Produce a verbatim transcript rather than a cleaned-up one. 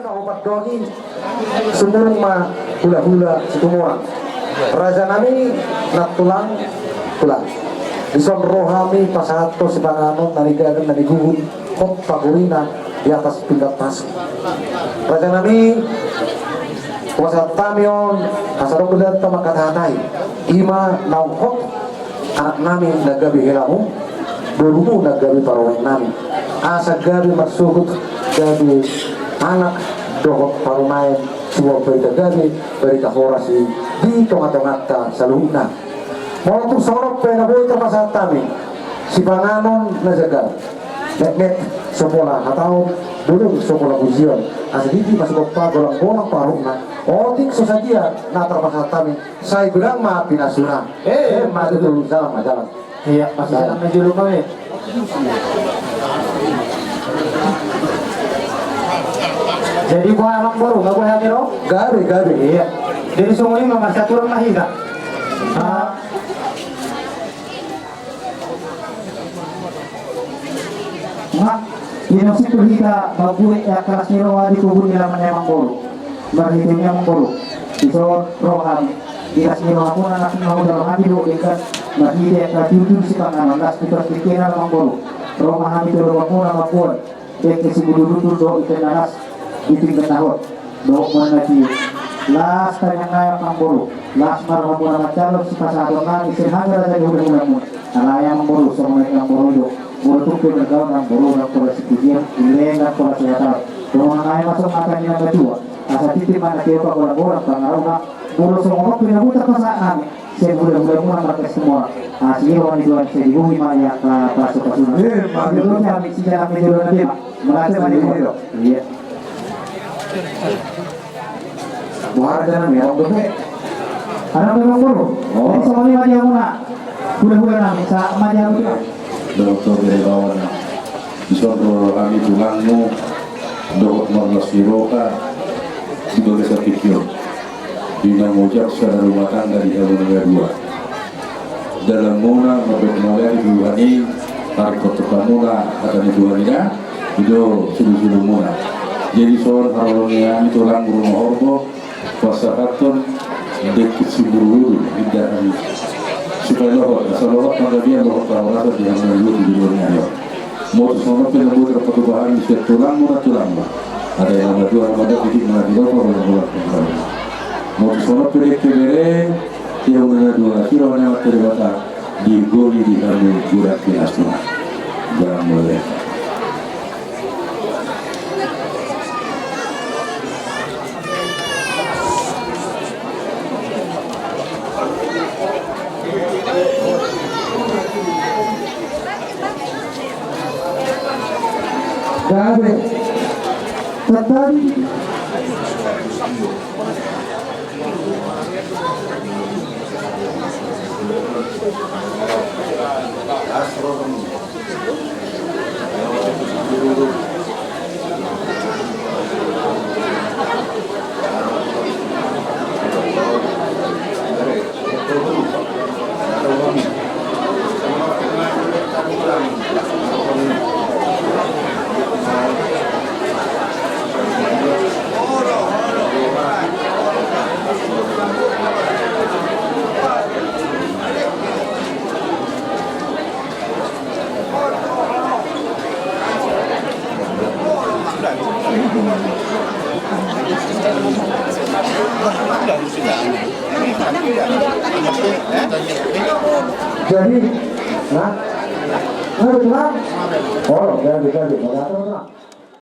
Opat dogi, sumurung ma hulahula Situmorang. Rajanami, nantulang, tulang. Dison ro hami pasahathon sipanganon na nigagan na nigugun, hot pagurina di atas pinggan pasu. Rajanami, pasahat hami on, asa adong do danta mangkatahatai. Ima naung hot anaknami na gabe helamu, borumu na gabe parumaennami. Asa gabe marsogot, gabe anak dohot parumaen, siboan barita gabe, barita horas i di tongatonganta saluhutna. Molo tung songon on pe na boi tarpasahat hami, sipanganon na jagar, metmet so pola hataon, bulung so pola pujion, asa disi ma sigompa, golanggolang pangarahutna. Otik so sadia na tarpasahat hami, sai godang ma pinasuna. Eh, eh, maju tu, jalan ma jalan. Iya, masih jalan ma jolo kami. Jadi, boha, Amangboru, gabe hami ro? Gabe, gabe. Iya. Jadi, songon i ma, marsiaturan ma hita. Ah. Nga, pinasip hita mambuat angka las ni roha di kubun ni laman ni Amangboru. Marhite i, Amangboru, dison ro hami. Di las ni rohamuna na hudalani do denggan, marhite angka tutur sipanganon, las ni partingkian, Amangboru. Ro ma hami tu lobangmuna mamboan dengke sibudurdudur dohot dengke na las di pinggan na hot dohot mual na tiur. Las tangiang nami, Amangboru. Las ma rohamuna manjalo sipasahatonnami sian hami raja ni hulahulamuna. Alai, Amangboru, songon i, Amangboru, do molo tung pe margaul, Amangboru, ndang pola sipujian, leleng ndang pola sihataon. Dohonon nami ma songon hata ni na matua: Asa tintin ma na tio, pagolanggolang pangarahutna. Molo songon on pe na boi tarpasahat hami sian hulahulamuna marga Situmorang, asi roha ni Tuhan, sai dibohi ma i angka pasupasuna. Eh, ma- Molo hami sijalan pe jolo na bema. Mauliate ma di ho. Iya. Muara jalan ya, Amangboru. Amangboru. Oh. Jadi, songon i ma di hamuna hulahulanami, sa ma di hamuna. Doktor dari bawah, nah. Dison ro hami tulangmu dohot marlas ni roha di bagasan tingki on. Di na mojak sada rumah tangga di hamuna na dua. Dalanmuna mandok mauliate di Tuhan i, marhite hamuna hata ni Tuhan i, i do sulusulumuna. Jadi, songon haroro ni hami tulang rumah horbo, pasahathon dengke sibudurdudur, indahan, supaya lohot, asa lohot panggabean, lohot parhorasan di hamuna na dua di joloan ni ari on. Molo tung songon on pe na boi tarpatupa hami sian tulangmu, na tulangmu. Ada yang nama dua, nama dua, titik, nama dua, apa, apa, apa, apa. Molo tung songon on pe dengke bere, dia udah dua, siro nama Debata, digoli di hami godang pinasuna. Godang mauliate. Gabe. Tentang. Jadi, nah, nah, betul kan? Oh, jadi, jadi, jadi.